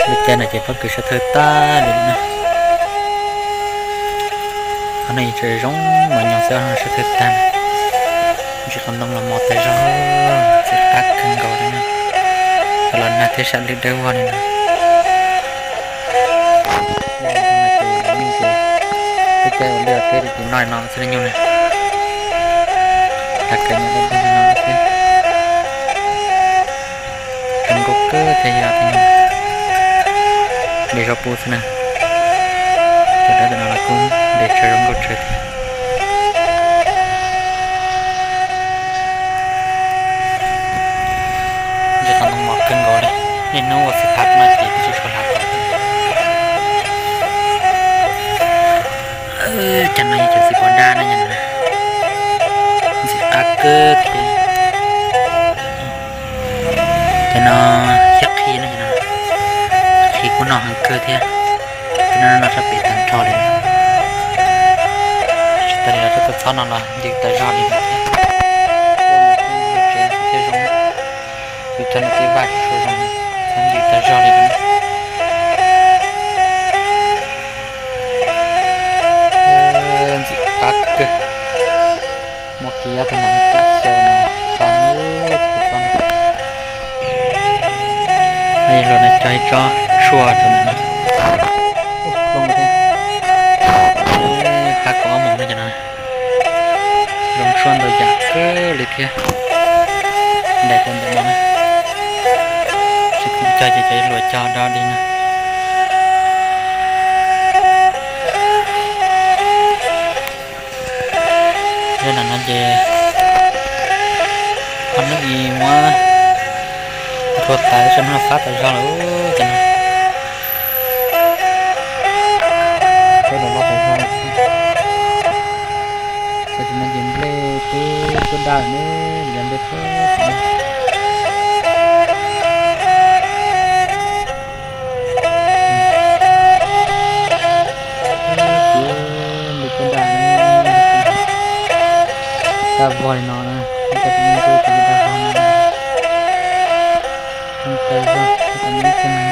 Lub caij no ces pob kws sawv thawj tag li na. Qhov no yeej tseem zoo mos nyoos xwb, sawv thawj tag. Ntsis qos ntoo los mos tas zog, ntxim qab kawg nkaus li na. Los nag thiab sam lwj dawb vog li na. Ces lub caij ua liaj teb li ces noj no xwb na nyuj na. Tag kawg nyob deb deb no xwb. Zoo nkauj kawg thiab yog tias de zaub pub xwb na. Cov dawb tam no los kuj de tsawg zoo nkauj tsawg thiab. Ntsis qos ntoo mos kawg nkaus li, niaj hnub ua xwb hlab no ces twb tsis tshua hlab tau. Cov no yog cov txiv pos daj na, ntxim qab kawg thiab. Cov no thiab qhi na, qhi kuj noj heev kawg thiab. Cov no noj sab pem tag nrho li. Tsis tas li los rau koj txhob no los ntws tas zog li no thiab. Thiab zoo, tus txog no tej vaj tsis tshua zoo, txhob ntws tas zog li no. Ntxim qab kawg. Muaj kiag tus no tim xyaw no, txhob ntws tas zog. Yog luag no cog ib tsob tshuaj rau ntawm no. Plooj thiab. Qab kaum ob moos no cov no. Zoo tshuaj ntau yam kawg li thiab. Ntais rau ntawm no na. Tsis pom cog ces cov luag cog do dig no. Zaj no no ces ob hnub ib muab nrhuav tas, tsam no fab tas zog lawm cov no. Peb los loj tas zog lawm. Tam sim no ces nplej twb tuaj daj lawm ne, yav nplej tuaj, nplej tuaj daj, daj vog li no na, daj vog no, daj vog no.